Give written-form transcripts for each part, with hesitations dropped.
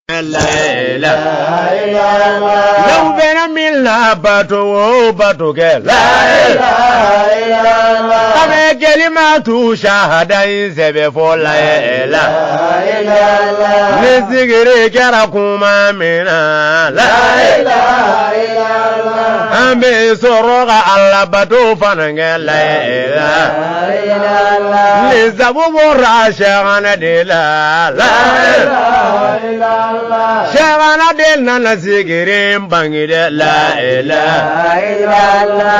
La n'aw bɛna min labato o bato kɛ la a bɛ kelimatu sahada in sɛbɛ fɔ la la ni zikiri kɛra kuma min na la an bɛ sɔrɔ ka alabato fana kɛ la la ni sabu bɔra sɛgɛnɛ de la la sɛgɛnɛ de nana zikiri bange dɛ la la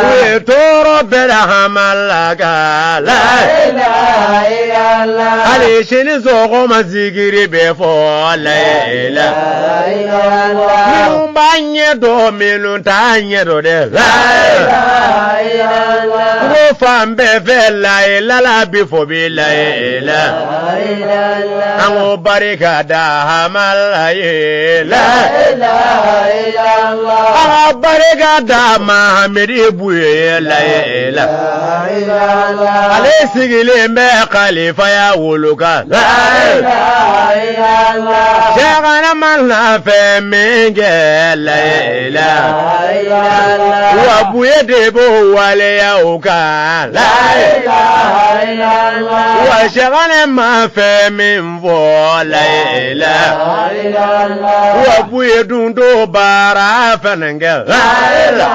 u ye tɔɔrɔ bɛɛ da hamala kan la hali sini sɔgɔma zikiri bɛ fɔ la la minnu b'a ɲɛ dɔn minnu t'a ɲɛ dɔn dɛ la ko fan bɛɛ fɛ la la bi fɔ bi la la an ko barika da hamala ye la an ka barika da mahamedi buye la la ale sigilen bɛ kalifaya wolo kan la sɛgɛnɛ ma na fɛn min kɛ la la wa buye de b'o waleya o kan la wa sɛgɛnɛ ma fɛn min fɔ la la wa buye dun t'o baara fana kɛ la la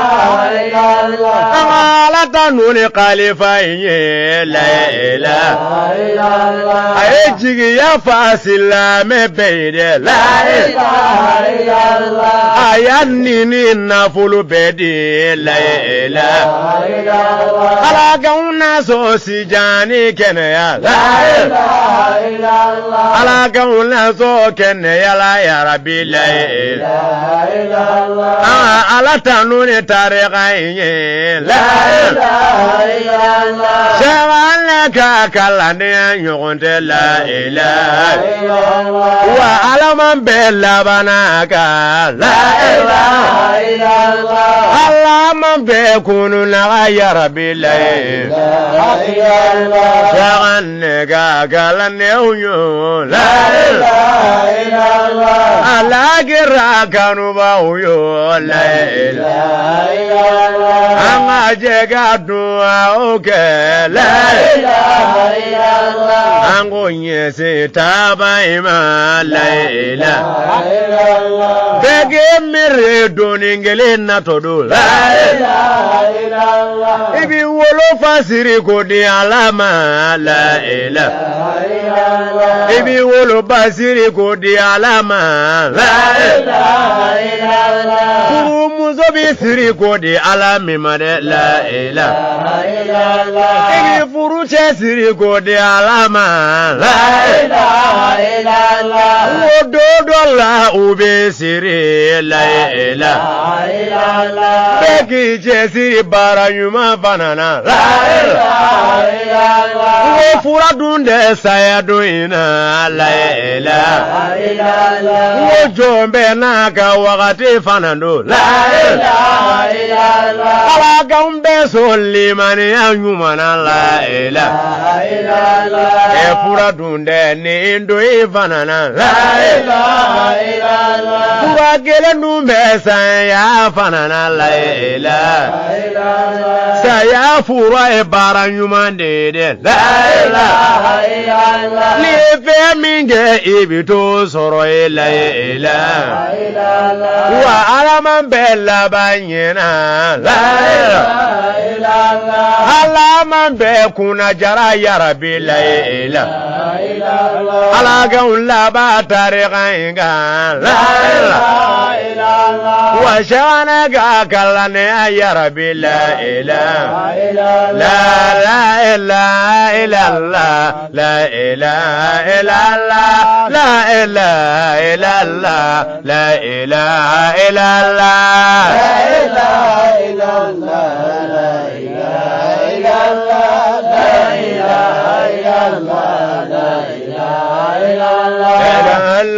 an ka ala tanu ni kalifa in ye la la a ye jigiya fa silamɛ bɛɛ ye dɛ la a y'a ni ni nafolo bɛɛ di la la ala k'anw na sɔn sijan ni kɛnɛya la ala k'anw na sɔn kɛnɛya la yarabi la ala tanu ni tarika in ye la sɛbɛn ka kalandenya ɲɔgɔn tɛ la la wa ala man bɛɛ labanna ka la ala man bɛɛ kununna ka yarabi la sɛgɛnɛ ka kalandenw yo la ala kira kanubaw yo la an ka jɛ ka duwawu kɛ la an ko ɲɛsin taaba in ma la la bɛɛ k'i miiri doni kelen natɔ don la i b'i wolofa siri k'o di ala ma la la i b'i woloba siri k'o di ala ma la furumuso b'i siri k'o di ala min ma dɛ la la i b'i furu cɛ siri k'o di ala ma la wo don dɔ la u bɛ siri la la bɛɛ k'i cɛsiri baara ɲuman fana na la wo fura dun tɛ saya don in na la la wo jɔn bɛɛ n'a ka wagati fana don la ala k'anw bɛɛ sɔn limaniya ɲuman na la la ɛ fura dun tɛ nin don in fana na la fura kelen dun bɛ saya fana na la la saya fura ye baara ɲuman de ye dɛ la la n'i ye fɛn min kɛ i bɛ t'o sɔrɔ e la la wa ala man bɛɛ laban ɲɛna la ala man bɛɛ kunna jara yarabi la la ala k'anw laban tarika in kan la wa sɛgɛnɛ ka kalandenya yarabi la la la la ilaha illallah la ilaha illallah la ilaha illallah la ilaha illallah La ilaha illallah, la ilaha illallah, la ilaha illallah, la ilaha illallah.